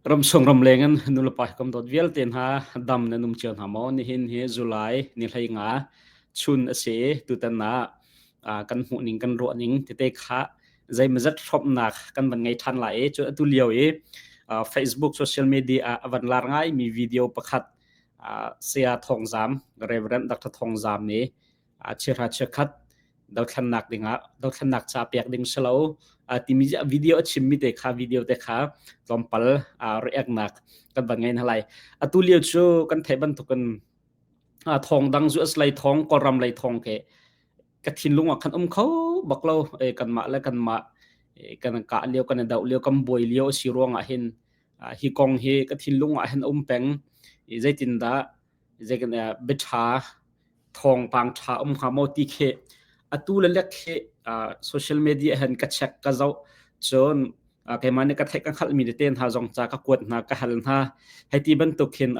Ramchung ramleng in nulepa kam dawt vialte hna dam nan um cio hna maw? Nihin hi July ni 15 chun a si i tutan ah kan hmuh ning kan ruah ning tete kha zeimazat hrawmhnak kan van ngei ṭhan lai i cu atu lio i Facebook social media ah a van lar ngai mi video pakhat Saya Thawng Zam Reverend Dr. Thawng Zam nih chiahra chiakhat dothlennak dingah dothlennak ca pek ding si lo timi video a chimmi te kha video te kha tlawmpal react nak kan van ngei hna lai. Atu lio cu kan theih bantukin thawng dang zu aslei thawng Kawlram lei thawng ke ka thinlung ah khan um kho bak lo. Kanmah le kanmah kan kah lio kan i doh lio kan buai lio a si ruangah hin hi kong hi ka thinlung ah hin um peng. Zeitindah zei kan biaṭha thawngpang ṭha um hnga maw ti khi atu le lek khi social media hin ka check ka zoh. Cun keimah nih ka theih ka hngalhmi tete hna zong ca ka kuat hna, ka hal hna. Hei ti bantuk hin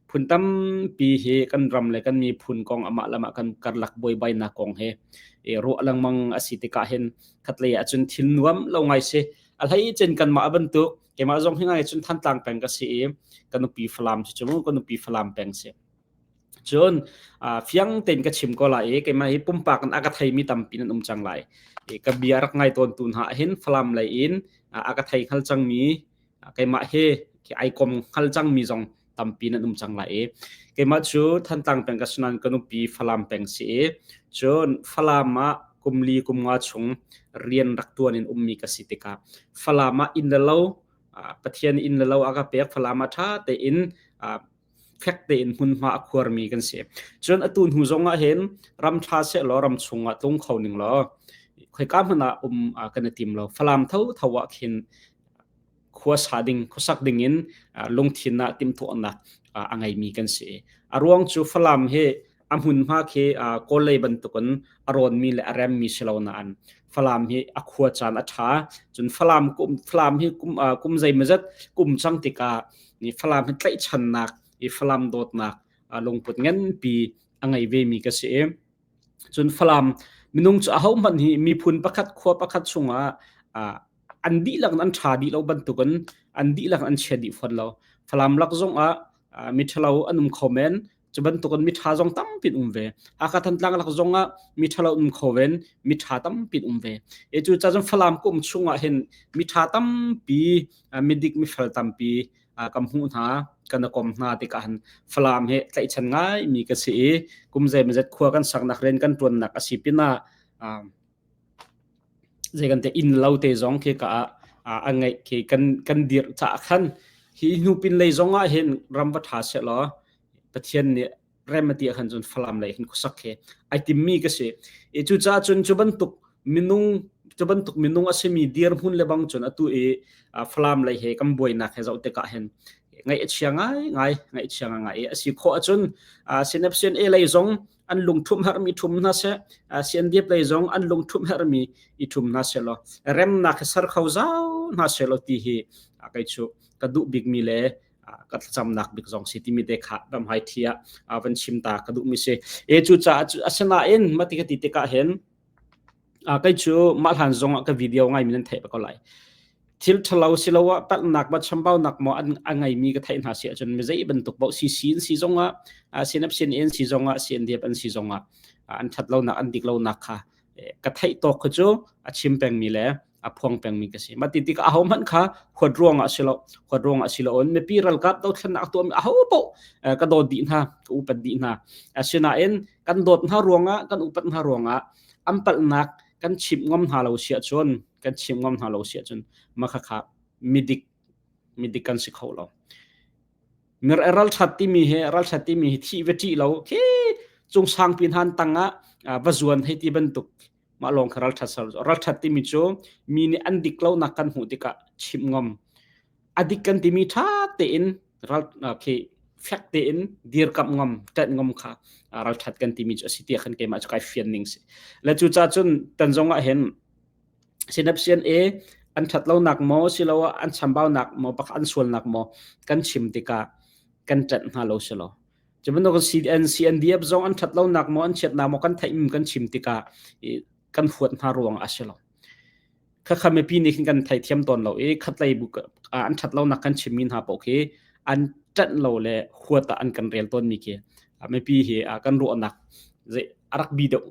phun tampi hi kan ram le kan miphun kong, amah le amah kan karlak buaibainak kong he ruah lengmang a si tikah hin khatlei ah cun thil nuam lo ngai si. A hlei cun kanmah bantuk, keimah zong hi ngai cun Thantlang peng ka si i ka nupi Falam si cu mu, ka nupi Falam peng si. Cun fiang tein ka chim ko lai i keimah hi pumpak in a ka theimi tampi nan um cang lai. Ka bia rak ngai tawntu hna hin Falam lei in a ka thei hngal cangmi, keimah hi ai kom hngal cangmi zong tampi nan um cang lai i keimah cu Thantlang peng ka si nain ka nupi Falam peng si i cun Falam ah kum li kum nga chung rian rak tuan in ummi ka si tikah Falam ah inn le lo, Pathian inn le lo a ka pek. Falam ah ṭha tein, fek tein hmunhma a khuarmi kan si. Cun atu hnu zong ah hin ram ṭha seh law ram chung ah tlung kho ning law khoika hmanh ah um kan i tim lo. Falam tho tho ah khin khua sa ding, khuasak ding in lungthin ah timhtuahnak a ngeimi kan si. A ruang cu Falam hi a hmunhma khi Kawl lei bantukin a rawnmi le a remmi si lo nain Falam hi a khua caan a ṭha. Cun Falam kum Falam hi kum kum zeimawzat kum cang tikah ni Falam hi tlaihchannak i Falam dawtnak lungput nganpi a ngei vemi ka si i cun Falam minung cu ahohmanh hi miphun pakhat, khua pakhat chungah an dihlak in an ṭha dih lo bantukin an dihlak in an chia dih fawn lo. Falam lak zongah miṭhalo an um kho men, cu bantukin miṭha zong tampi um ve. Hakha Thantlang lak zongah miṭhalo um kho ven, miṭha tampi um ve. E cu ca cun Falam kum chungah hin miṭha tampi, midik mifel tampi kan hmuh hna, kan kom hna tikah han Falam he tlaihchan ngai mi ka si i kum zeimazet khua kan saknak, rian kan ṭuannak a si pinah zei kan te inn lo te zong khi ka ah a ngeih khi kan dirh caah khan hi hnu pin lei zong ah hin ram va ṭha seh law Pathian nih rem a ti ah khan cun Falam lei hin khuasak khi ai timmi ka si. I cucaah cun cu bantuk minung a simi dirhmun le bang cun atu i Falam lei he kan buainak he zoh tikah hin ngaih a chia ngai ngai, ngaih a chia ngai ngai i a si khawh ahcun CNF CNA lei zong an lungthum herhmi ṭhum hna seh, CNDF lei zong an lungthum herhmi i ṭhum hna seh law remnak hi ser kho zau hna seh law ti hi kei cu ka duh bikmi le ka thlacamnak bik zong si timi te kha ramhai thi ah van chim ta ka duhmi si. E cu caah asinain mati ka ti tikah hin kei cu mah hlan zong ah ka video ngai mi nan theih ko lai. Thil ṭhalo siloah palhnak ma chambaunak maw an a ngeimi ka theih hna si ahcun mi zei bantuk paoh CC in si zongah, CNF CNA in si zongah, CNDF an si zongah an ṭhat lonak, an dik lonak kha ka theih tawk kha cu a chim pengmi le a phuang pengmi ka si. Mah ti tikah aho hmanh kha huat ruangah si lo, huat ruangah si lo in mipi ralkap dothlennak tuahmi aho paoh ka dawt dih hna, ka upat dih hna. Asinain kan dawt hna ruangah, kan upat hna ruangah an palhnak kan chimh ngam hna lo si ahcun, kan chimh ngam hna lo si ahcun mah khakha midik midik kan si kho lo. Mir ralṭhat timi hi, ralṭhat timi hi thih va ṭih lo khi cung sangpi hnan tangah va zuan hei ti bantuk mah lawng kha ralṭhat sal. Ralṭhat timi cu mi nih an dik lonak kan hmuh tikah chimh ngam, a dik kan timi ṭha tein ral khi fek tein dirkamh ngam, ṭanh ngam kha ralṭhat kan timi cu a si tiah khan keimah cu kai fian ning si le. Cu ca cun tan zong ah hin synapsian e an ṭhat lonak maw siloah an chambaunak maw pakhat an sualnak maw kan chim tikah kan ṭanh hna lo si lo. Cu bantuk CN CNDF zong an ṭhat lonak maw, an chiatnak maw kan theih kan chim tikah kan huat hna ruang a si lo. Khakha mipi nih khin kan theithiam tawn lo i khatlei bu an ṭhat lonak kan chimmi hna paoh khi an ṭanh lo le huat ah an kan rel tawnmi khi mipi hi kan ruahnak zei a rak bi deuh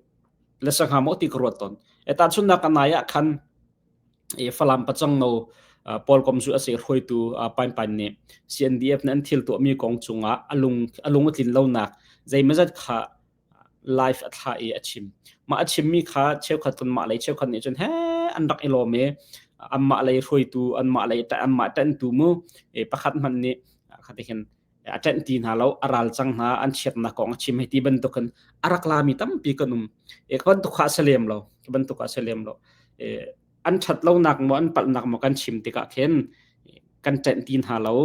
le sangha maw ti ka ruat tawn. E tahchunhnak a nai ah khan i Falam pacang no Paul Kom cu a si hruaitu Pain Pain nih CNDF nih an thil tuahmi kong cungah a lung a lung a tlin lonak zeimawzat kha live a thlah i a chim. Mah a chimmi kha cheukhat cun mah lei cheukhat nih cun he an rak i lawm i anmah lei hruaitu anmah lei anmah ṭanhtu mu pakhat hmanh nih khati hin a ṭanh ti hna lo a ral cang hna an chiatnak kong a chim hei ti bantukin a rak lami tampi kan um. E ka bantuk kha a si lem lo. Ka bantuk a si lem lo. E, an ṭhat lonak maw an palhnak maw kan chim tikah khin kan ṭanh ti hna lo.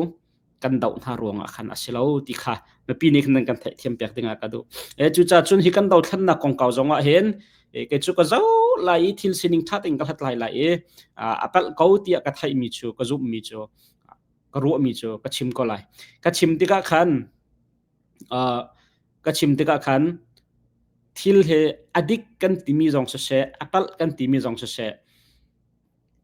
Kan doh hna ruangah khan a si lo ti kha mipi nih khan nan kan theihthiam piak dingah ka duh. E cucaah cun hi kan dothlannak kongkau zongah hin e, kei cu ka zoh lai i thil sining ṭha tein ka hlathlai lai i a palh ko tiah ka theihmi cu ka zumhmi cu ka ruahmi cu ka chim ko lai. Ka chim tikah khan uh, ka chim tikah khan thil he a dik kan timi zong siseh a palh kan timi zong siseh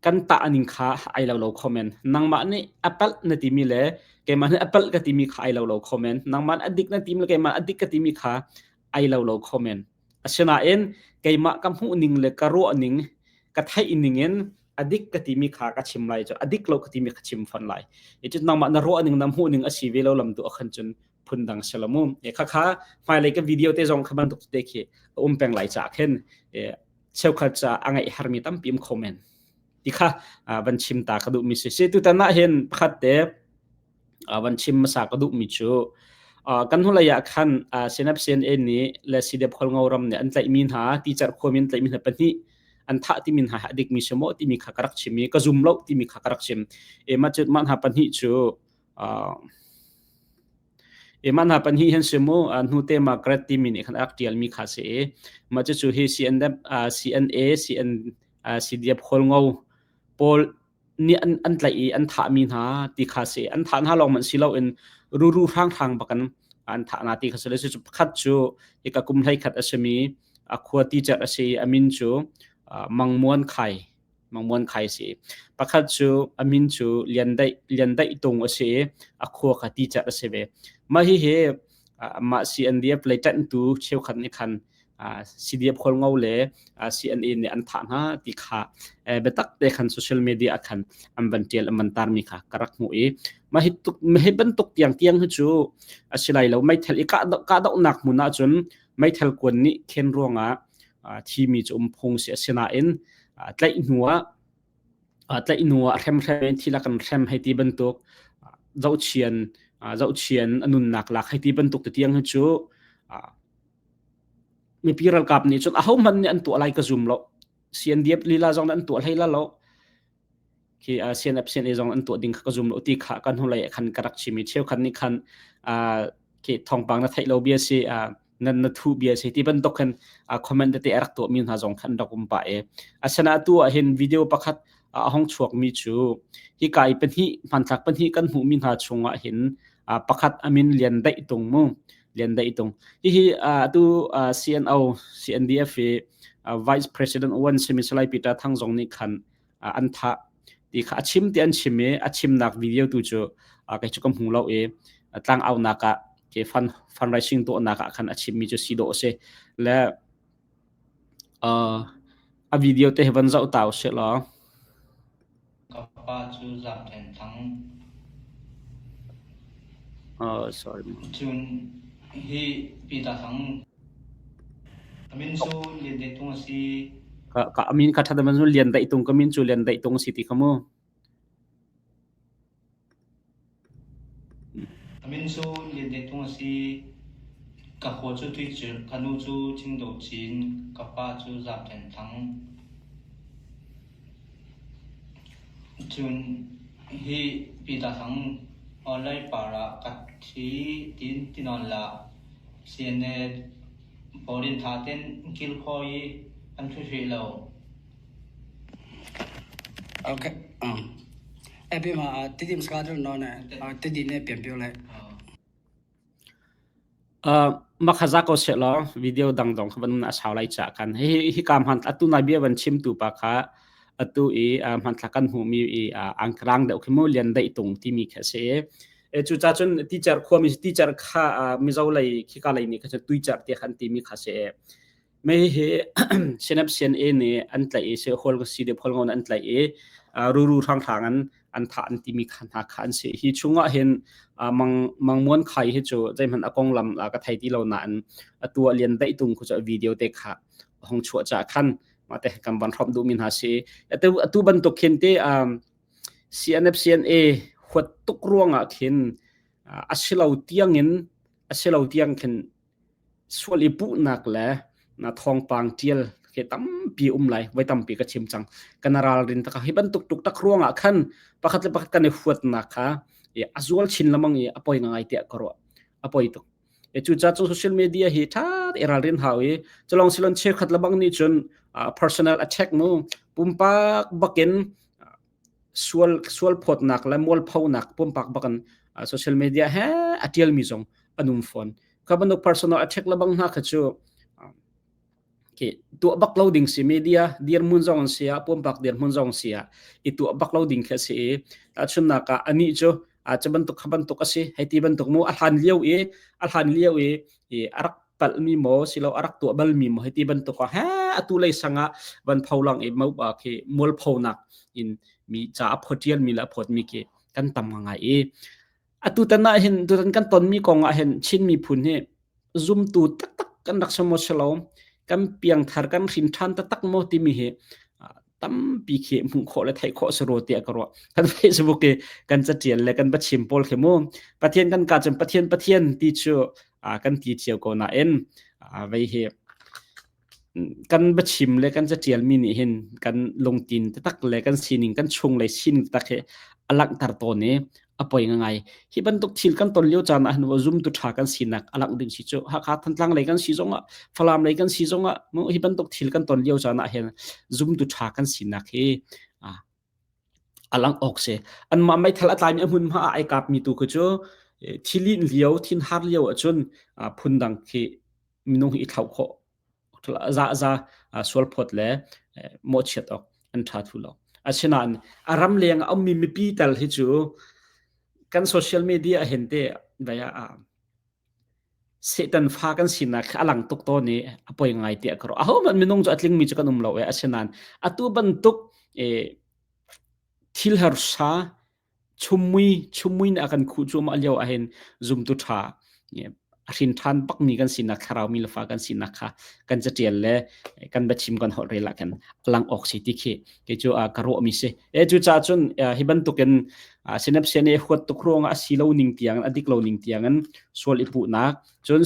kan tah ning kha ai lo lo kho men. Nangmah nih a palh na timi le keimah nih a palh ka timi kha ai lo lo kho men. Nangmah nih a dik na timi le keimah a dik ka timi kha ai lo lo kho men. Asinain keimah ka hmuh ning le ka ruah ning ka theih ning in a dik ka timi kha ka chim lai cu a dik lo ka timi ka chim fon lai. I cu nangmah na ruah ning na hmuh ning a si ve lo lam tu a khan cun phundang si lo mu. E kha kha hmailei ka video te zong kha bantuk te khi a um peng lai ca khin e cheukhat ca a ngaih harmi tampi um kho men. Ti kha van chim ta ka duhmi si. Si tutan ah hin pakhat te van chim hmasa ka duhmi cu kan hnulei ah khan Senap CNA nih le CDF Khualngo ram nih an tlaihmi hna ticar khuami an tlaihmi hna pahnih an thah timi hna a dikmi si maw timi kha ka rak chim i ka zum lo timi kha ka rak chim. E mah cu mah hna pahnih cu E mah hna pahnih hin si mu hnute Margaret timi nih khan a rak ṭialmi kha si i mah cucu hi CNF, CNA, CN, CDF Khualngo pawl nih an, an tlaih i an thahmi hna ti kha si. An thah hna lawng hmanh si loin ruru hranghrang bakin an thah hna ti kha si. Le cucu pakhat cu hika kum 11 a simi a khua teacher a si i a min cu Mang Muan Khai Mang Muan Khai a si. Pakhat cu a min cu Lian Daih Lian Daih Tung a si i a khua kha teacher a si ve. Mah hihi mah CNDF lei ṭanhtu cheukhat nih khan CDF Khualngo le CNA nih an thah hna ti kha biatak te khan social media ah khan an van ṭial an van tarmi kha ka rak hmuh i mah hi tuk hi bantuk tiang tiang hi cu a si lai lo meithal i kahdohnak hmun ahcun meithal kuan nih khen ruangah thimi cu um phung si asinain tlaih hnu ah tlaih hnu ah hremhrem in thil a kan hrem hei ti bantuk zohchian zohchian a nunnak lak hei ti bantuk te tiang hi cu mipi ralkap nih cun ahohmanh nih an tuah lai ka zum lo CNDF lila zong an tuah hlei la lo khi CNF CNA zong an tuah ding kha ka zum lo ti kha kan hnulei khan ka rak chim i cheukhat nih khan khi thawngpang na theih lo bia si nan na thu bia si ti bantuk khan comment tete a rak tuah mi hna zong khan rak um pah e asana tu ah hin video pakhat a hong chuak mi cu hi kai pahnih hmanthlak pahnih kan hmuh mi hna chungah hin pakhat amin Lian Daih Tung mu Lian Daih Tung hihi atu CNO CNDF i Vice President Wan simi Salai Peter Thang zong nih khan an thah ti kha a chim ti an chim i a chimnak video tu cu kei cu ka hmu lo i tlang aunak ah ke fund fundraising tuahnak ah khan a chimmi cu si dawh a si le a video te hi van zoh ta usih law Ka pa cu zaangṭhen thang. Oh, sorry. Cun hi Peter Thang a min cu Lian Daih Tung a si. Ka ka amin ka ṭhat man cu Lian Daih Tung ka min cu Lian Daih Tung si ti kha mu. A min cu Lian Daih Tung a si. Ka haw cu Tuicirh, ka nu cu Thingdaw Cin, ka pa cu Zaangṭhen Thang. Cun hi Peter Thang online par ah ka thi tiin ti nawn hlah. CNA pawl in ṭha tein kilkhawi i an ṭhu hrih lo. Okay. Eh, ma tidim ska no ne tidi ne pian pio le. Makhaza ko seh law video dang dong kha van a sau lai cha kan hi hi kam han atu nai bia van chim tu pa kha. Atu i hmanthlak kan hmuhmi i angkrang deuh khi mu Lian Daih Tung timi khi a si i cuca cun Ticer khuami Ticer kha Mizo lei khika lei nih kha cun Tuicer tiah khan timi kha si. Mei hi Senap CNA nih an tlaih i Hual CDF Hualngo an tlaih i ruru hranghrang an an thah an timi kha hna kha an si. Hi chungah hin Mang Mang Muan Khai hi cu zeihmanh a konglam ka thei ti lo nain atu ah Lian Daih Tung khu cu video te kha hong chuah ca khan mah te kan van hrawmh duhmi hna si. Atu atu bantuk khin te CNF CNA huat tuk ruangah khin a si lo tiangin a si lo tiang khin sual i puhnak le na thawngpang ṭial khi tampi um lai. Voi tampi ka chim cang. Kan ralrin tak hi bantuk tuk tak ruangah khan pakhat le pakhat kan i huatnak kha a zual chin lamang i a poi ngai tiah ka ruah. A poi tuk. E cucaah cu social media hi ṭha i ralrin hau i culong silon cheukhat lebang nih cun personal attack mu pumpak bakin sual sual phawtnak le mualphonak pumpak bakin social media he a ṭialmi zong an um fawn. Kha bantuk personal attack lebang hna kha cu khi tuah bak lo ding si. Media dirhmun zong an si ah, pumpak dirhmun zong si ah, i tuah bak lo ding khi a si i tahchunnak ah anih cu a cu bantuk kha bantuk a si hei ti bantuk mu a hlan lio i a rak palhmi maw silo a rak tuah balmi maw hei ti bantuk ah he atu lei sangah van pholang i mo khi mualphonak in mi ca a photial mi le a phawtmi khi kan tam ngai i atu tan ah hin tutan kan tonmi kong ah hin Chin miphun hi zumtu taktak kan rak si maw si lo, kan piangthar kan hrin ṭhan taktak maw timi hi tampi khi hmuh khawh le theih khawh si rua tiah ka ruah. Kan Facebook i kan catial le kan biachim pawl khi mu Pathian kan ka cun Pathian Pathian ti cu kan ti cio ko nain vei hi kan biachim le kan catialmi nih hin kan lungtin taktak le kan sining, kan chunglei sining taktak hi a langhter tawn i a poi ngai. Hi bantuk thil kan ton lio caan ah hin zumtu ṭha kan sinak a langh ding si cu Hakha Thantlang lei kan si zongah, Falam lei kan si zongah, hi bantuk thil kan ton lio caan ah hin zumtu ṭha kan sinak hi a langh awk si. Anmah meithal a tlaimi a hmunhma ah ai kapmi tu khi cu thilin lio, thinhar lio ahcun phundang khi minung hi i thlauh khawh za za sualphawt le mawhchiat awk an ṭha thu lo. Asinain a ram leng a ummi mipi tal hi cu kan social media hin te vaya Satan fa kan sinak kha a lang tuk tawn i a poi ngai tiah ka ruah. Ahohmanh minung cu a tlingmi cu kan um lo e. Asinain atu bantuk thil harsa chummui chummui nih a kan khuh cuahmah lio ahhin zumtu ṭha a hrin ṭhan bakmi kan sinak, thlarau mi le fa kan sinak kha kan catial le kan biachim kan holh rel ah khan a lang awk si ti khi kei cu ka ruahmi si. E cucaah cun hi bantukin synapse nih huat tuk ruangah a si lo ning tiang, a dik lo ning tiangin sual i puhnak, cun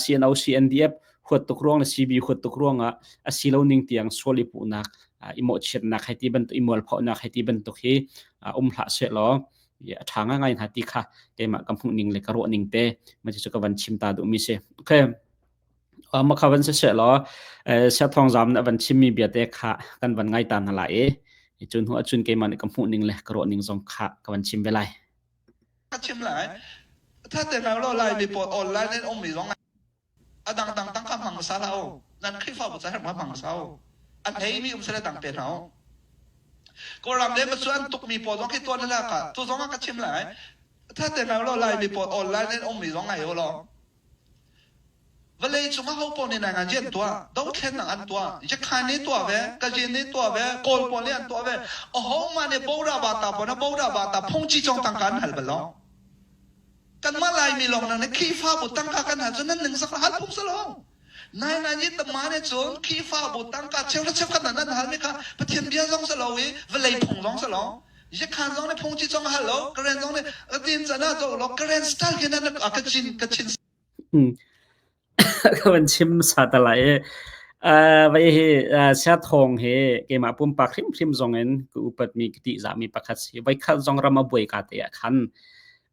CNO CNDF huat tuk ruang le CB huat tuk ruangah a si lo ning tiang sual i puhnak, i mawhchiatnak hei ti bantuk, i mualphonak hei ti bantuk hi um hlah seh law a ṭha ngai hna ti kha keimah ka hmuh ning le ka ruah ning te ma cu ka van chim ta duhmi si. Okay. Makha van si seh law Siathawng Zam nih a van chimmi bia te kha kan van ngai ta hna lai i cun hnu ahcun keimah nih ka hmuh ning le ka ruah ning zong kha ka van chim ve lai. Ka chim lai. Thatte hna law Laimi pawl online in ummi zong a dangdang tangka hmang hmasa hlah u. Nan Khrihfabu ca herh hmang hmasa u. A hleimi um sile dang pe hna u. Kawlram le macu an tukmi pawl zong khi tuan na ka tu zong ah ka chim lai. Thatte hna law Laimi pawl online in ummi zong ngai u law Vawlei cung aho paoh nih nainganzi an tuah, dothlennak an tuah, Yakhan nih tuah ve, Kazin nih tuah ve, Kawl pawl nih an tuah ve. Ahohmah nih Bora Bata pawl nih Bora Bata phungci cawng tangka an hal bal lo. Kanmah Laimi lawng nang nih Khrihfabu tangka kan hal cu nan ningzak hal phung si lo. Nainganzi tama nih cun Khrihfabu tangka cheuhra cheukhat nan an halmi kha Pathian bia zong si lo i vawlei phung zong si lo. Yakhan zong nih phungci cawng a hal lo, Karen zong nih tin can ah zoh law Karen style khin an ka chin ka chin. Ka van chim sa ta lai i vai hi Siathawng hi keimah pumpak hrimhrim zong in ka upatmi, ka tihzahmi pakhat si. Voikhat zong ram a buai ka te ah khan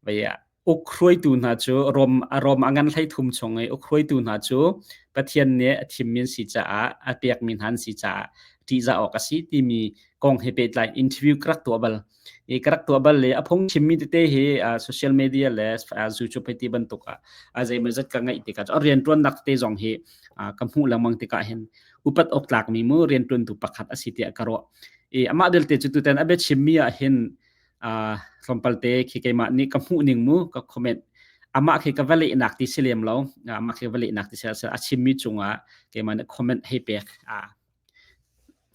vai uk hruaitu hna cu Rom Rom a ngan 13 chung i uk hruaitu hna cu Pathian nih a thimmi an si caah, a pekmi hna an si caah ṭihzah awk a si timi kong he pehtlai interview ka rak tuah bal. I ka rak tuah bal le a phung chimmi tete hi social media le YouTube hei ti bantuk ah a zeimawzat ka ngeih tikah a rianṭuannak tete zong hi ka hmuh lengmang tikah hin upat awk tlakmi mu rianṭuantu pakhat a si tiah ka ruah. I amah belte cu tutan a biachimmi ah hin tlawmpal te khi keimah nih ka hmuh ning mu ka comment amah khi ka va lehnak ti si lem lo amah khi va lehnak ti si a chimmi cungah keimah nih comment hei pek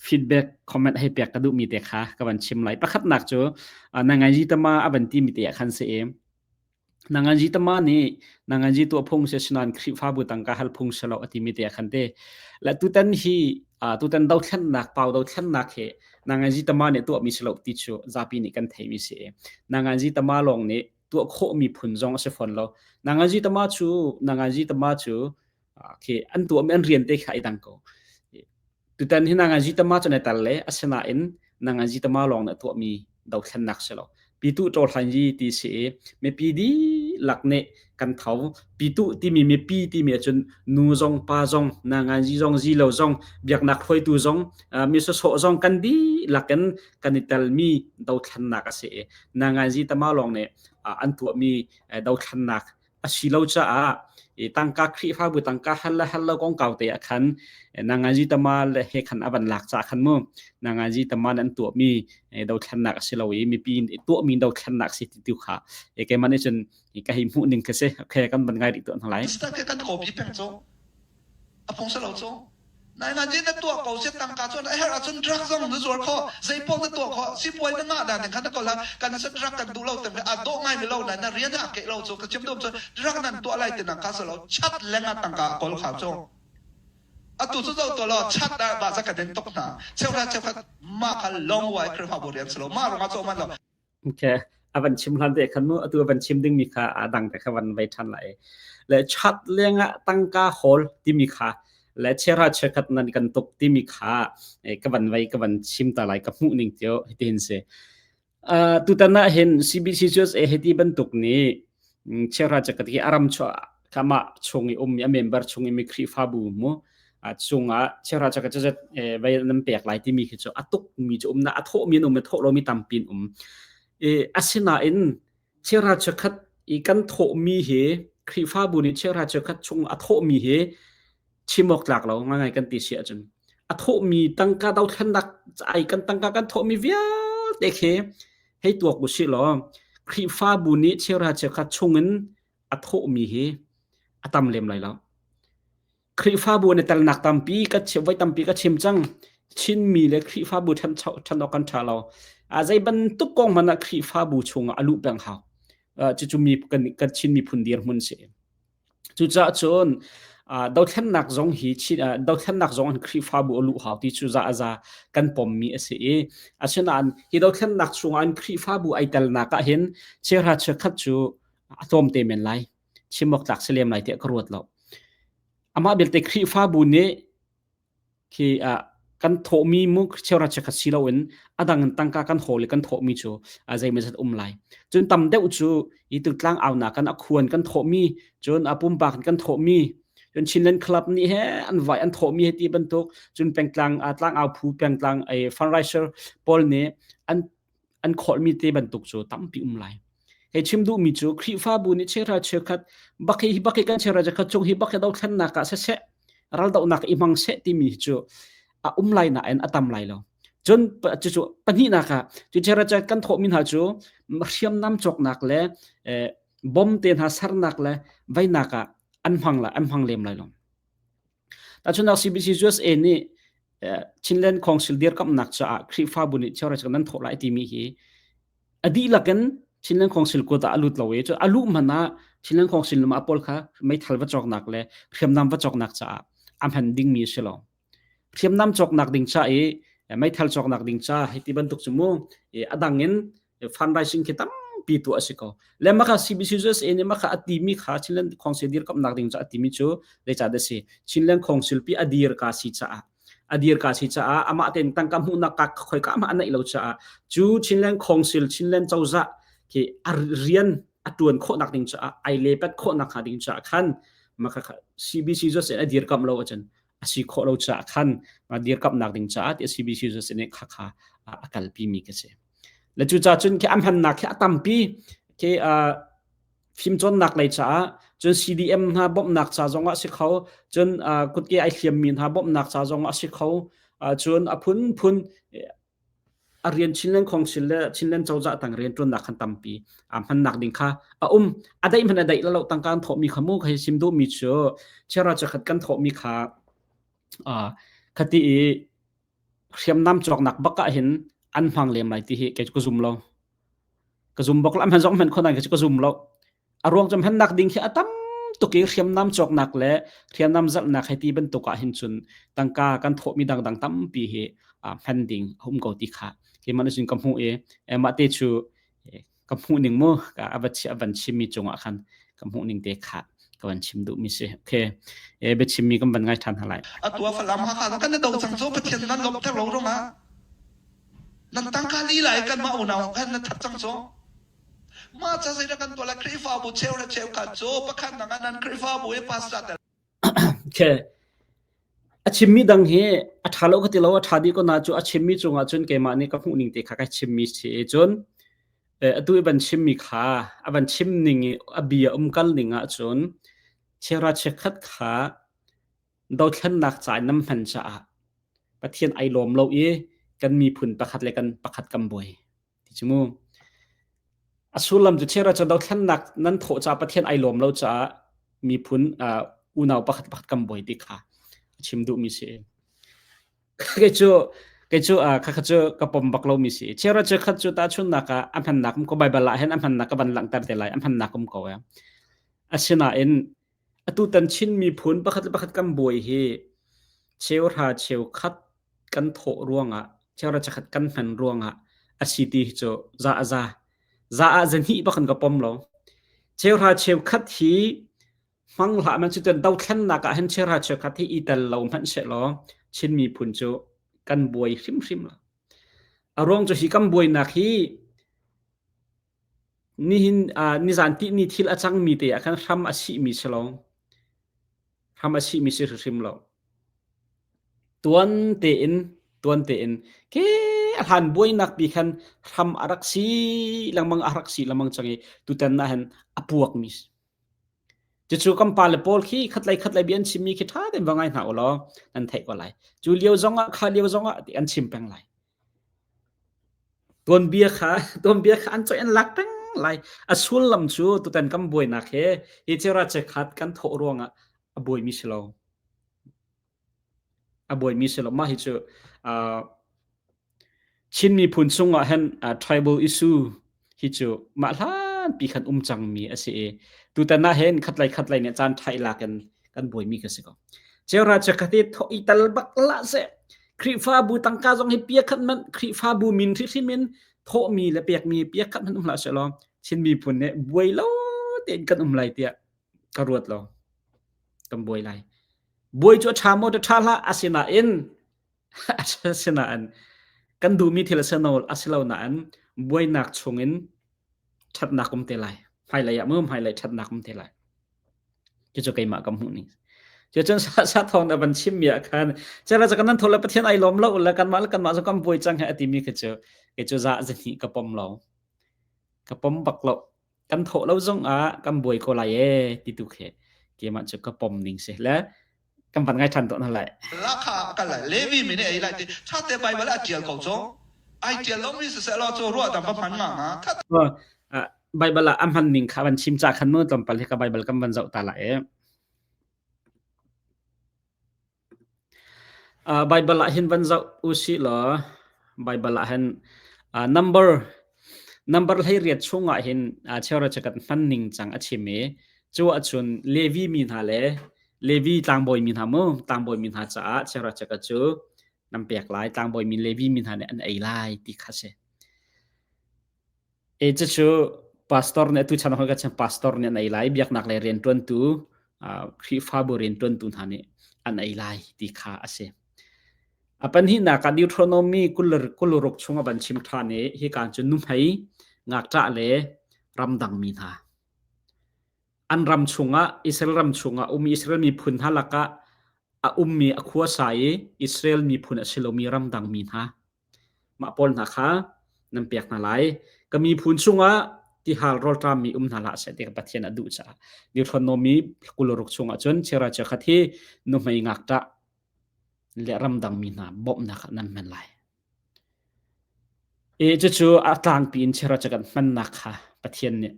feedback comment hei pek ka duhmi te kha ka van chim lai. Pakhatnak cu nanganji tama a van timi te ah khan si i nanganji tama nih nanganji tuah phung si sinan Khrihfabu tangka hal phung si lo a timi te ah khan te la tutan hi tutan dothlennak pau dothlennak hi nanganji tama nih tuahmi si lo ti cu zapi nih kan theimi si i nanganji tama lawng nih tuah khawhmi phun zong a si fawn lo. Nanganji tama cu nanganji tama cu khi an tuahmi an rian te kha i dang ko. Tutan hi nangan tama cu na tal le asinain nangan tama lawng na tuahmi dothlennak si lo. Pitu ṭawlhan yi ti si i mipi dihlak nih kan tho. Pitu timi mipi timi ahcun nu zong pa zong nangan zi zong zi lo zong biaknak hruaitu zong mi sawsawh zong kan dihlak in kan i telmi dothlennak a si i nangan zi tama lawng nih an tuahmi dothlennak a si lo caah i tangka Khrihfabu tangka hal le hal lo kongkau te ah khan nangazi tama le he khan a van lak ca khan mu nangazi tama an tuahmi dothlennak a si lo i mipi tuahmi dothlennak si ti tu kha e keimah nih cun ka hei hmuh ning ka si okay kan van ngai rih tuah hna lai kan copy peng cu A phung si lo cu. Nainganzi na tuah ko si tangka cun a herh ahcun drug zong na zuar khawh, zeipaoh na tuah khawh, sipuai na ngah dan khan na kol kan se drug kan duh lo tem a dawh ngai mi lo na na rian a ke lo cu ka chim dum cu drug nan tuah lai ti nang kha si lo chat leng ah tangka a kol kha cu. Atu cu zo to lo chat ah ba za ka den tok hna cheuhra cheukhat ma kha long wai Khrihfabu rian si lo ma rong ah cho man lo. Okay. A van chim hlan te khan mu atu a van chim dingmi kha a dang te kha van vei ṭhan lai. Le chat lengah tangka hawl timi kha le chera chekhat nan kan tuk timi kha ka van vei ka van chim ta lai ka hmuh ning tio hitin si. Uh, tutan ah hin CBC USA hiti bantuk nih chera chekhat hi aram chuah kama chung i um mi a member chung i mi Khrihfabu mu a chungah chera chekhat cazet vai nan pek lai timi khi cu a tuk mi cu um na a thawh mi an um a thawh lo mi tampi an um e asinain chera chekhat i kan thawh mi hi Khrihfabu nih chera chekhat chung a thawh mi hi chim awk tlak lo ngai kan ti si ahcun a thawh mi tangka dothlennak ai kan tangka kan thawh mi vialte khi hei tuak u si law Khrihfabu nih chera chekhat chungin a thawhmi hi a tam lem lai lo. Khrihfabu an i telnak tampi ka chim voi tampi ka chim cang. Chinmi le Khrihfabu ṭhen ṭhen awk kan ṭha lo. A zei bantuk kong hmanh ah Khrihfabu chungah a luh peng hau. Cucu mi kan kan Chin miphun dirhmun si. Cucaah cun dothlennak zong hi Chin dothlennak zong in Khrihfabu a luh hau ti cu za a za kan pommi a si i asinain hi dothlennak chungah in Khrihfabu ai telnak ah hin cheuhra cheukhat cu a tlawmte men lai chim awk tlak si lem lai tiah ka ruat lo amah belte Khrihfabu nih khi kan thawhmi mu cheuhra cheukhat si loin a dang in tangka kan hawl i kan thawhmi cu zeimawzat um lai cun tam deuh cu hi tlang aunak kan a khuan kan thawhmi cun a pumpak in kan thawhmi cun Chinland Club nih he an vai an thawhmi he ti bantuk cun pengtlang tlang au phu pengtlang fundraiser pawl nih an an khawlmi te bantuk cu tampi um lai. Hei chim duhmi cu Khrihfabu nih cheuhra cheukhat bak hi bak hi kan cheuhra cheukhat chung hi bak hi dothlennak ah siseh raldohnak i hmang seh timi hi cu a um lai nain a tam lai lo. Cun cucu pahnihnak ah cu cheuhra cheukhat kan thawhmi hna cu hriamnam cawknak le bom te hna sernak le veinak ah an hmang lai an hmang lem lai lo. Tahchunhnak CBC USA nih Chinland Council dirkamhnak caah Khrihfabu nih cheuhra nan thawh lai timi hi a dihlak in Chinland Council kut ah a lut lo i cu a luh hmanh ah Chinland Council lam pawl kha meithal va cawknak le hriamnam va cawknak caah a hman dingmi a si lo. Hriamnam cawknak ding ca i meithal cawknak ding ca hei ti bantuk cu mu a dang in fundraising khi tampi tuah a si ko. Le maka CBC USA nih maka a timi kha Chinland Council dirkamnak ding ca a timi cu zeicah dah si Chinland Council pi a dir ka si caah a dir ka si caah amah tein tangka hmuhnak ka khoi ka mah a neih lo caah cu Chinland Council Chinland cozah khi a rian a tuan khawhnak ding caah ai lepet khawhnak hnga ding caah khan maka CBC USA a dirkamh lo ahcun a si khawh lo caah khan dirkamhnak ding caah ti CBC USA nih kha kha a kalpi mi ka si. Le cucaah cun khi an hmannak khi a tampi khi fimcawnnak lei caah cun CDM hna bawmhnak ca zong ah si kho cun kutke ai hliammi hna bawmhnak ca zong ah si kho cun a phunphun. A rian Chinland Council le Chinland cozah tang rian ṭuannak khan tampi a hmannak ding kha a um. A daih hmanh a daih lo tangka an thawhmi kha mu kha sim duhmi cu chiara chiakhat kan thawhmi kha khati i hriamnam cawknak bak ah hin an hmang lem lai ti hi kei cu ka zum lo. Ka zum bak lo. An hman zong hman kho nain kei cu ka zum lo. A ruang cu hmannak ding khi a tam tuk i hriamnam cawknak le hriamnam zalhnak hei ti bantuk ah hin cun tangka kan thawhmi dangdang tampi hi hman ding a um ko ti kha keimah nih cun ka hmuh i mah te cu ka hmuh ning mu ka a va a van chimmi cungah khan ka hmuh ning te kha ka van chim duhmi si. Okay. E biachimmi kan van ngai ṭhan hna lai. Atu ah Falam Hakha kan do cang cu Pathian nan lawmhter lo ruangah nan tangka lila i kanmah unau khan na that cang cu. Mah ca zeidah kan tuah lai Khrihfabu cheu le cheukhat cu pakhat nak ah nan Khrihfabu i pastor tel Okay. A chimmi dang hi a ṭha lo ka ti lo, a ṭha dih ko na cu a chimmi cungah cun keimah nih ka hmuh ning te kha ka chimmi si i cun atu i van chimmi kha a van chim ning i a bia umkal ning ah cun chera chikkhat kha dothlennak ca in nam hman caah Pathian ai lawm lo i kan miphun pakhat le kan pakhat kan buai. Ti cu mu. A sullam cu chera cu dothlennak nan thawh caah Pathian ai lawm lo caah miphun uh, unau pakhat pakhat kan buai ti kha a chim duhmi si. Kei cu kei cu uh, kha cu ka pom bak lomi si. Chera cu khat cu tahchunnak ah a hmannak um ko Bible ah hin a hmannak ka van langhter te lai a hmannak um ko ya. Asinain atutan Chin miphun pakhat le pakhat kan buai hi cheuhra cheukhat kan thawh ruangah cheuhra cheukhat kan hman ruangah a si ti hi cu za a za. Za ah zahnih bak in ka pom lo. Cheuhra cheukhat hi hmang hlah man cucun dothlennak ah hin cheuhra cheukhat hi i tel lo hmanh sehlaw Chin miphun cu kan buai hrimhrim lo. A ruang cu hi kan buainak hi Nihin uh, nizan tihni thil a cangmi te ah khan hram a sihmi si lo. Hram a sihmi si hrimhrim lo. Tuan tein, tuan tein, ke a hlan buainak pi khan hram a rak si lengmang a rak si lengmang cang i tutan ah hin a puakmi si. Cucu kan pale pawl khi khatlei khatlei bia an chimmi khi ṭha tein va ngai hna u law nan theih ko lai. Cu lio zongah kha lio zongah ti an chim peng lai. Tuanbia kha tuanbia kha an coih an lak peng lai. A sullam cu tutan kan buainak he hi cera chekhat kan thawh ruangah a buaimi si lo. A buaimi si lo. Mah hi cu uh, Chin miphun chungah hin uh, tribal issue hi cu mah hlanpi khan um cangmi a si i tutan ah hin khatlei khatlei nih caan ṭha i lak in kan buaimi ka si ko. Cheura chiakkhat i thawh i tal bak la seh. Khrihfabu tangka zong hi pia khat man Khrihfabu min hrimhrim in thawhmi le pekmi pia khat hmanh um hlah seh law Chin miphun nih buai lo tein kan um lai tiah ka ruat lo. Kan buai lai. Buai cu a ṭha maw ṭha hlah asinain Asinain kan duhmi thil a si no a si lo nain buainak chungin ṭhatnak um te lai. Hmailei ah mu hmailei ṭhatnak um te lai. Cucu keimah ka hmuh ning. Cucun sa thawng na van chimmi ah khan cera ca kan nan tho le Pathian ai lawm lo le kanmah le kanmah cu kan buai cang he a timi khi cu kei cu za zahnih ka pom lo. Ka pom bak lo. Kan thawh lo zong ah kan buai ko lai ee ti tu khi keimah cu ka pom ning si le kan van ngai ṭhan tawn hna lai. Lakha kal lai Levi mi nih ei lai ti ṭha te Bible a ṭial ko cu ai ṭial lomi siseh law cu ruah dang va hman nga nga that Bible ah a hman ning kha van chim ca khan mu tlawmpal hi ka Bible kan van zoh ta lai e. Baibal ah hin van zoh usih law Baibal ah hin number number 18 chungah hin cheuhra chikkhat hman ning cang a chim i cu ahcun Levi mi hna le Levi tlangbawi mi hna mu tlangbawi mi hna caah cheuhra chikkhat cu nan pek lai tlangbawi mi Levi mi hna nih an ei lai ti kha si. E cucu pastor nih atu chan hoi ka chan pastor nih an ei lai biaknak lei rianṭuantu Khrihfabu rianṭuantu hna nih an ei lai ti kha a si. A pahnihnak ah Deuteronomy 26 chung a van chim ṭhan i hika cu nuhmei, ngakṭah le ramdang mi hna. An ram chungah Israel ram chungah um Israel miphun hna lakah a ummi a khuasa i Israel miphun a si lomi ramdang mi hna Mah pawl hna kha nan pek hna lai. Ka miphun chungah tihal rawlṭammi um hna hlah seh ti kha Pathian a duh caah Deuteronomy 26 chungah cun chiara chiakhat hi nuhmei ngakṭah le ramdangmi hna bawmhnak ah nan hman lai. I cucu a tlangpi in chira cu kan hmannak kha Pathian nih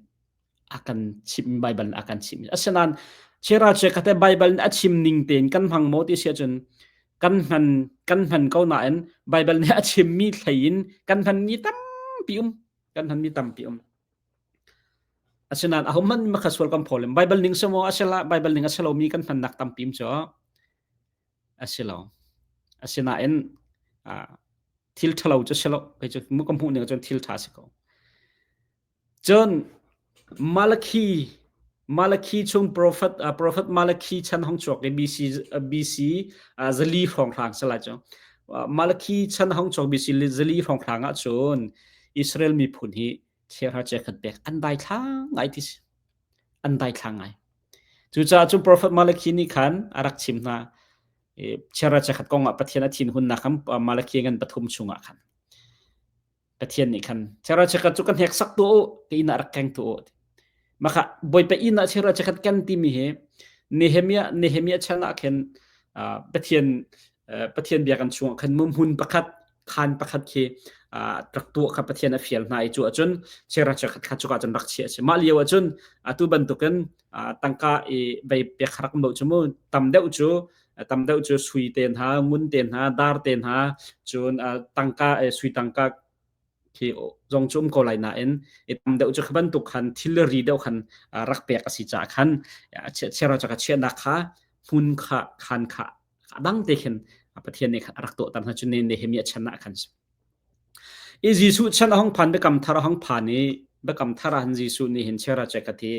a kan chimh Baibal nih a kan chimh. Asinain chira cu kate Baibal nih a chim ning tein kan hmang maw ti si ahcun kan hman kan hman ko nain Baibal nih a chimmi thlei in kan hmanmi tampi um kan hmanmi tampi um. Asinain ahohmanh makha sual kan phaw lem. Baibal ning si maw a si la Baibal ning a si lomi kan hmannak tampi um cu a si lo. Asinain thil ṭhalo cu si lo. Kei cu mu ka hmuh ning cun thil ṭha si ko. Cun Malakhi Malakhi chung profet profet Malakhi chan hong chuak i BC BC zali hrawnghrang si lai cu. Malakhi chan hong chuak BC zali hrawnghrang ah cun Israel miphun hi chiahra chiakhat pek an daithlang ngai ti si. An daithlang ngai. Cucaah cun profet Malakhi nih khan a rak chim hna. Chiahra chiakhat kong ah Pathian a thinhunnak khan Malakhi ngan pathum chungah khan Pathian nih khan chiahra chiakhat cu ka hneksak tuah u ka inn ah rak keng tuah u. Maka Bawipa inn ah chiahra chiakhat ken timi hi Nehemiah Nehemiah chan ah khin Pathian Pathian biakinn chungah khan hmun pakhat khaan pakhat khi rak tuah kha Pathian a fial hna i cu ahcun chiara chiakhat kha cuka cun rak chiah a si. Mah lio ahcun atu bantukin tangka i vei pek rak um lo cu mu tam deuh cu tam deuh cu sui te hna ngun te hna dar te hna cun tangka sui tangka khi zong cu um ko lai nain i tam deuh cu kha bantuk khan thilri deuh khan rak pek a si caah khan chiara chaka chiahnak kha hmun kha khan kha a dang te khin Pathian nih khan a rak tuahter hna cu Nehemiah chan ah khan i Jesuh chan a hong phan biakam thar a hong phan i biakam thar ah hin Jesuh nih hin chiara cheka thi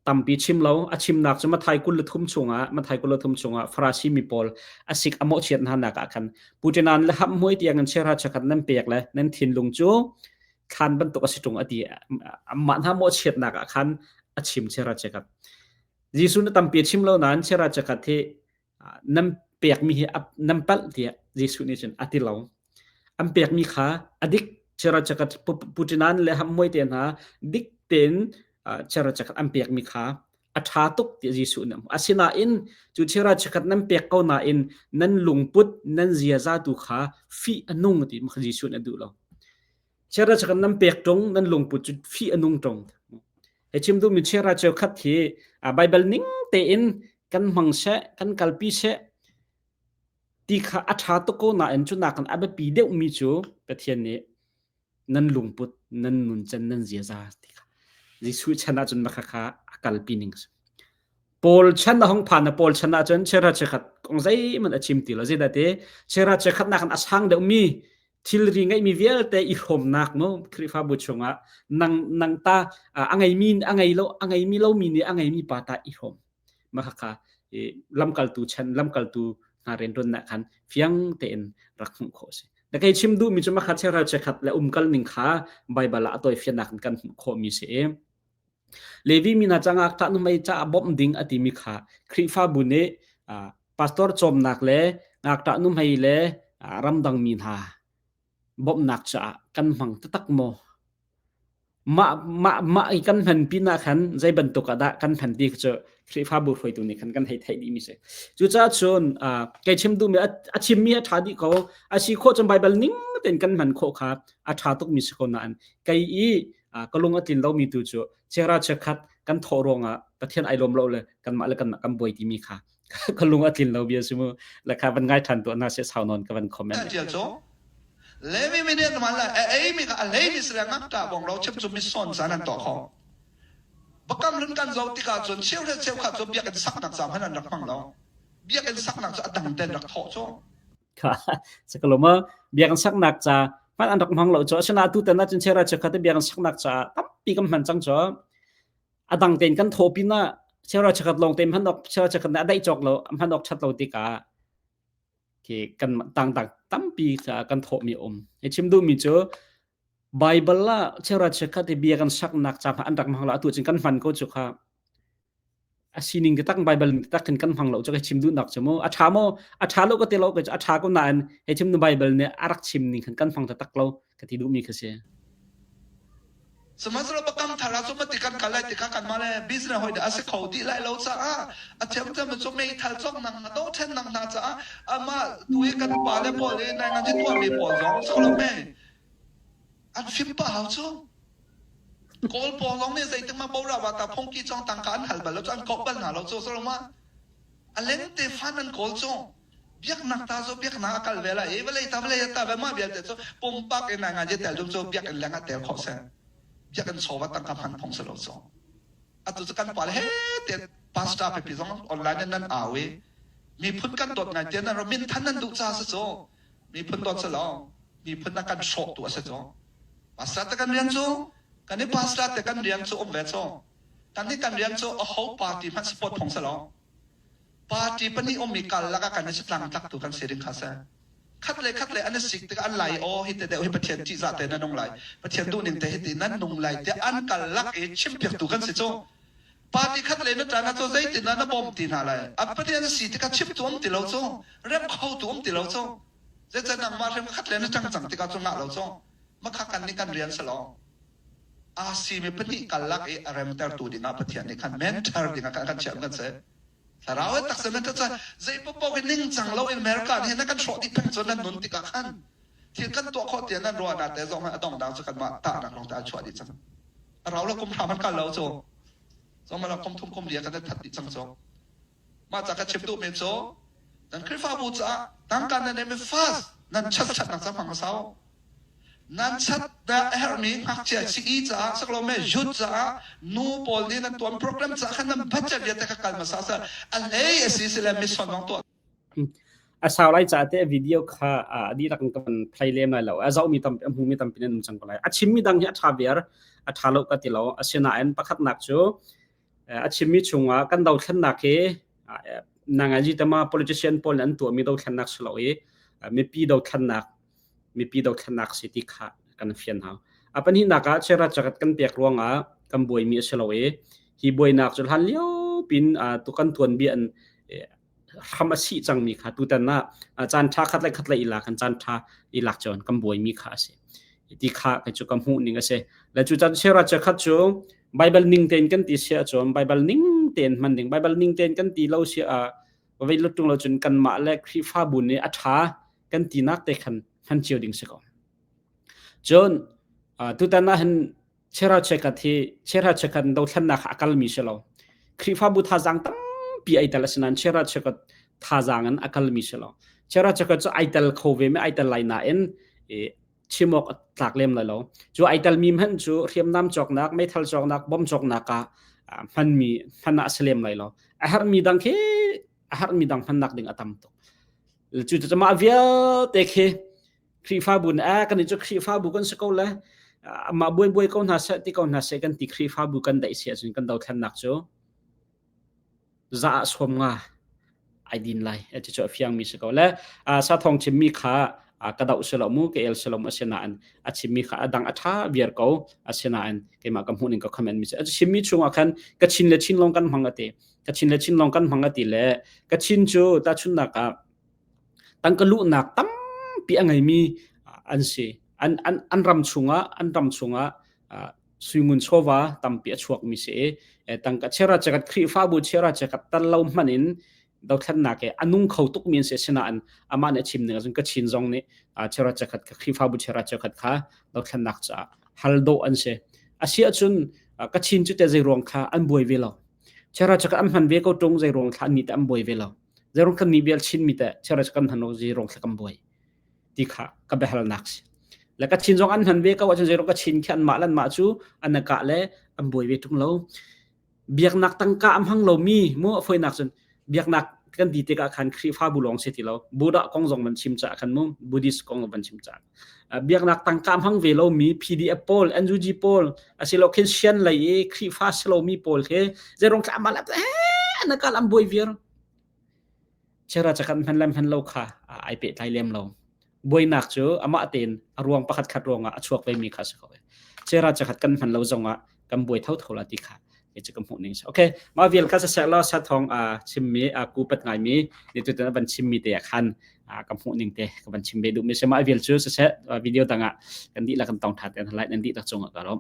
tampi chim lo a chimnak cu Mathai 23 chungah Mathai 23 chungah Farasi mi pawl a sik a mawhchiat hna nak ah khan Putinan le ham hmuai tiang in chiara chakhat nan pek le nan thinlung cu thlan bantuk a si tung a ti amah hna mawhchiatnak ah khan a chim chiara chakhat Jesuh na tampi a chim lo nain chiara chakhat hi nan pekmi hi nan palh tiah Jesuh nih cun a ti lo. An pekmi kha a dik chera chakhat Putinan le hammuai te hna dik tein chera chakhat an pekmi kha a ṭha tuk tiah Jesuh nih a hmuh. Asinain cu chera chakhat nan pek ko nain nan lungput nan ziaza tu kha fih a nung ti kha Jesuh nih a duh lo. Chera chakhat nan pek ṭung nan lungput cu fih a nung ṭung. He chim duhmi chera cheukhat hi Baibal ning tein kan hmang seh, kan kalpi seh ti kha a ṭha tuk ko nain cu nakin a biapi deuhmi cu Pathian nih nan lungput, nan nuncan, nan ziaza ti kha Jesuh chan ahcun mah kha a kalpi ning a si. Paul chan a hung phan na Paul chan ahcun chera chekhat kong zeihmanh a chim ti lo. Zeidah ti chera chekhat nakin a sang deuhmi thilri ngeihmi vialte i hrawmnak mu Khrihfabu chungah nang nang ta a ngeimi a ngei lo a ngeimi lomi nih a ngeimi pa ta i hrawm mah khakha i lamkaltu chan lamkaltu hna rianṭuannak khan fiang tein rak hmuh khawh a si. Na kei chim duhmi cu makhat cheral chekhat le umkal ning kha Baibal ah a tawifiannak in kan hmuh khawhmi si i Levi mi hna cangah tah nuhmei caah bawmh ding a timi kha Khrihfabu nih pastor cawmnak le ngakṭah nuhmei le ramdang mi hna bawmhnak caah kan hmang taktak maw? Mah mah mah i kan hman pinah khan zei bantuk ah dah kan hman ti cu Khrihfabu hruaitu nih khan kan hei theih dihmi si. Cucaah cun kei chim duhmi a chimmi a ṭha dih ko. A si khawh cun Baibal ning tein kan hman khawh kha a ṭha tukmi si ko nain kei i ka lung a tlin lomi tu cu chera chiakhat kan thawh ruangah Pathian ai lawm lo le kanmah le kanmah kan buai timi kha ka lung a tlin lo bia si mu le kha van ngai ṭhan tuah na se sau nawn ka van comment tial cu Levi mi nih man la ei mi ka a lei mi sre ngak ta bong lo chim chu mi son san an to kho bakam lun kan zo tikah cun cheu le cheu kha cu biakinn saknak ca hmanh an rak hmang lo biakinn saknak cu a dang ten rak thawh cu kha sakaloma biakinn saknak ca hman an rak hmang lo cu asina tu tan ah cun chera chekha te biakinn saknak ca tampi kan hman cang cu a dang tein kan thawh pinah chera chekhat lawng te hman ok chera chekhat na daih cawk lo hman ok that lo tikah khi kan tang tang tampi kan thawh mi um hi chim duh mi cu Bible la chera chekhat i bia kan saknak ca an rak hmang lo atu cun kan hman ko cu kha a sining taktak Bible taktak khin kan hmang lo cu ka chim duhnak cu mu a ṭha maw a ṭha lo ka ti lo ka a ṭha ko nain hei chim nu Bible nih a rak chim ning khan kan hmang taktak lo ka ti duhmi kha si. Sihmanhsehlaw biakam thar ah cun mati kan kal lai tikah kanmah le business hawi dah a si kho dih lai lo caah a thiamthiam cu meithal cawknak hna dohṭhennak hna caah amah tu i kan pale pawl i nai ngan tuahmi pawl zong si lo me. An fim pah hau cu. Kawl pawl zong nih zeitik ma bora wa ta phongki chong tangka an hal bal lo cu an koh bal hna lo cu solo ma a lengte fan an kawl cu biaknak ta cu biaknak a kal ve la i vawlei ta vawlei ta ve mah vialte cu pumpak in ngai ngai tel dum cu biakinn leng ah tel khawh se biakinn chawva tangka hman phong si lo cu atu cu kan pa le he te pastor pipi zong online in nan au i miphun kan dawt ngai te nan ro min than nan duh ca si cu miphun dawt si lo miphun na kan hrawh tu a si cu pastor te kan rian cu kan i pastor te kan rian cu um ve cu kan i kan rian cu a ho party hmanh support phung si lo party pahnih ummi kal lakah kan i tlang tlak tu kan si ding kha si khat le khat le an i sik tikah an lai aw hi te deuh hi Pathian ṭihzah te nan nung lai Pathian duhning te hi ti nan nung lai tiah an kal lak i chimpiaktu kan si cu party khat le na ṭan ah cu zeitin dah na bawm ti hna lai an Pathian si tikah chimtu um ti lo cu rem khotu um ti lo cu zeicah nangmah hrem khat le na ṭang cang tikah cu ngah lo cu makha kan nih kan rian si lo aa simi pahnih kal lak i a remtertu dingah Pathian nih khan mentor dingah khan kan chiah kan si Thlarau in taksa nan ca zei paoh hi ningcang lo in America nih na kan hrawh dih peng cu nan nun tikah khan thil kan tuah khawh tiah nan ruahnak te zong a dongdang cu kanmah tahnak lawng te a chuah dih cang. A rau lo kum hra man kal lo cu. Zong ma kum thum kum lia kan that dih cang cu. Mah ca ka chim duh mi cu nan Khrihfabu caah tangka nan nei mi fast nan chat chatnak ca hmang sau. Nan chat dah a herhmi ngakchia sii caah saklo me youth caah nu pawl nih nan tuan program caah khan nan budget vialte kha kal hmasa seh a hlei a si sile mission zong tuah. A sau lai ca te video kha a dihlak in kan play lem lai lo. A zohmi tampi a hmumi tampi nan um cang ko lai. A chimmi dang hi a ṭha viar, a ṭha lo ka ti lo. Asinain pakhatnak cu a chimmi chungah kan dothlennak hi nangaji tama politician pawl nih an tuahmi dothlennak si lo i mipi dothlennak mipi dothlennak si ti kha kan fian hau. A pahnihnak ah Chiara cakat kan pek ruangah kan buaimi a si lo i hi buainak cu hlan lio pin tu kan tuanbia an hram a sih cangmi kha tutan ah caan ṭha khat le khat le i lak kan caan ṭha i lak cun kan buaimi kha a si. Ti kha kei cu ka hmuh ning a si. Le cu caan Chiara cakhat cu Bible ning tein kan ti si ahcun Bible ning tein hman ding Bible ning tein kan ti lo si ah vei lutung lo cun kanmah le Khrihfabu nih a ṭha kan tinak te khan hman cio ding si ko. Cun tutan ah hin chera chekat hi chera chekat dothlennak a kalmi si lo. Khrihfabu thazaang tampi ai tel asinain chera chekat thazaang in a kalmi si lo. Chera chekat cu ai tel kho ve mi ai tel lai nain chim awk a tlak lem lai lo. Cu ai telmi hmanh cu hriamnam cawknak, meithal cawknak, bom cawknak ah hmanmi hman ah a si lem lai lo. A herhmi dang khi a herhmi dang hmannak ding a tam tuk. Cucaah mah vialte khi Khrihfabu nih eh kan cu Khrihfabu kan si ko le amah buai buai ko hna seh ti ko hna seh kan ti Khrihfabu kan daih si ahcun kan dothlennak cu za ah sawm nga ai din lai ti cu a fiangmi si ko le sa thong chimmi kha ka doh si lo mu ka el si lo mu asinain a chimmi kha a dang a ṭha viar ko asinain keimah ka hmuh ning ka comment mi si a chimmi chungah khan ka chin le chin lawng kan hmang ati Kachin le Chin lawng kan hmang a ti le Kachin cu tahchunhnak ah tangka luhnak tampi a ngeimi an si. An, an, an ram chungah an ram chungah suingun chawva tampi a chuakmi si i tangka chera chekat Khrihfabu chera chekat tal lo hman in dothlennak he a nung kho tukmi an si sinain amah nih a chim ning ahcun Kachin zong nih chera chekat Khrihfabu chera chekat kha dothlennak caah hal dawh an si. Asi ahcun Kachin cu te zei ruang kha an buai ve lo. Chera cu an hman ve ko ṭung zeiruang thla an ni teh an buai ve lo. Zeiruang kan nih vial Chin mi teh chera cu kan hman lo zeiruang thla kan buai ti kha ka biahalnak si. Le ka Chin zong an hman ve ko ahcun zeiruang ka Chin khi anmah le anmah cu an kah le an buai ve ṭung lo. Biaknak tangka a hmang lomi mu a fawinak cun biaknak kan ti tikah khan Khrihfabu lawng si ti lo. Buddha kong zong van chim caah khan mu Buddhist kong van chim caah biaknak tangka hmang ve lomi PDF pawl NUG pawl asilo khin sian lei i Khrihfa si lomi pawl khi zeirong thla amal eh na kal am buai viar chera chakan hman lem hman lo kha ai pe tlai lem lo buainak cu amah tein a ruang pakhat khat ruangah a chuak ve mi kha si ko chera chakhat kan hman lo zongah kan buai tho tho la ti kha hi cu ka hmuh ning okay mah vial kha sasek law sa thong a chimmi a ku pat ngai mi ni tu tan van chimmi te ah khan ka hmuh ning te ka van chim ve duh mi se mah vial cu saseh video dang ah kan dih la kan tong tha te lai nan dih tak cung ah ka lawm.